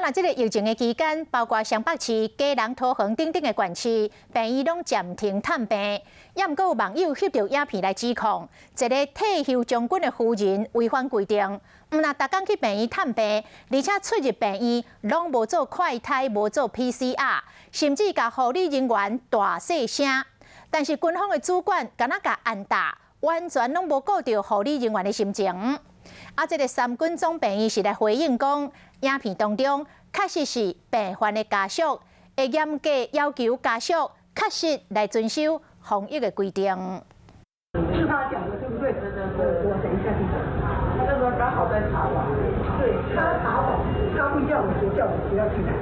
若這个疫情的期間，包括雙北市、基隆、桃園等等的縣市，病院攏暫停探病。也毋過有網友翕著影片來指控，一个退休將軍的夫人違反規定，毋但逐工去病院探病，而且出入病院攏無做快篩、無做 PCR，甚至共護理人員大細聲。但是軍方的主管敢若共按打，完全攏無顧著護理人員的心情。啊，這个三軍總病院是來回應講，影片當中確實是病患的家屬，會嚴格要求家屬確實來遵守防疫的規定。是他講的，對不對？我等一下去講。他那時候剛好在查房，對，他查房，他會叫我就叫我不要進來。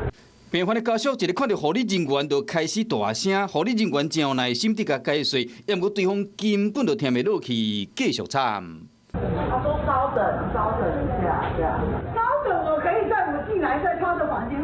病患的家屬一个看著護理人員就開始大聲，護理人員真無耐心佇共解說，毋過對方根本就聽袂落去，繼續慘。他說稍等，稍等一下，這樣。稍等，我可以在我進來，在他的房間，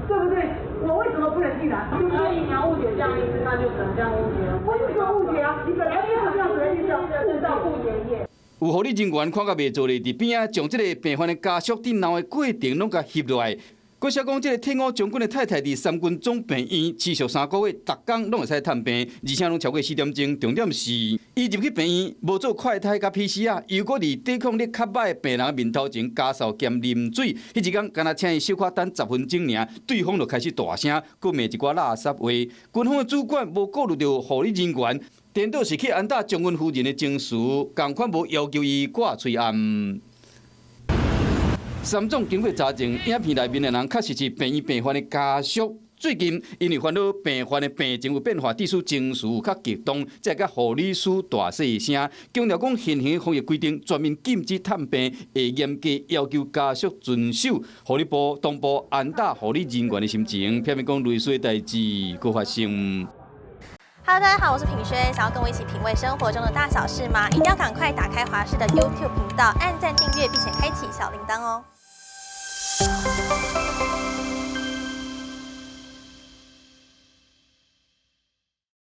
對不對？我為什麼不能進來？所以你要誤解這樣意思，那就只能這樣誤解。不是說誤解啊，你本來就是這樣子的意思，誤導誤解業。有護理人員看甲袂做咧，佇邊仔將這个病患的家屬佇鬧的過程攏共翕落來。閣寫講，這个退伍將軍的太太佇三軍總病院持續3個月，逐工攏會使探病，而且攏超過4點鐘。重點是，伊入去病院無做快篩佮 PCR，又閣佇抵抗力較䆀的病人面頭前加嗽兼啉水。彼一工，干焦請伊小可等10分鐘爾，對方就開始大聲，閣罵一寡垃圾話。軍方的主管無顧慮著護理人員，顛倒是去按打將軍夫人的情緒，仝款無要求伊掛喙罨。三總經過查證，影片內面的人確實是病院病患的家屬。最近因為煩惱病患的病情有變化，致使情緒有較激動，才會佮護理師大細聲，強調講現行防疫規定全面禁止探病，會嚴格要求家屬遵守。護理部同步安撫護理人員的心情，避免講類似的代誌閣發生。 Hello，大家好，我是品軒，想要跟我一起品味生活中的大小事嗎？一定要趕快打開華視的 YouTube 頻道，按讚訂閱，並且開啟小鈴鐺哦。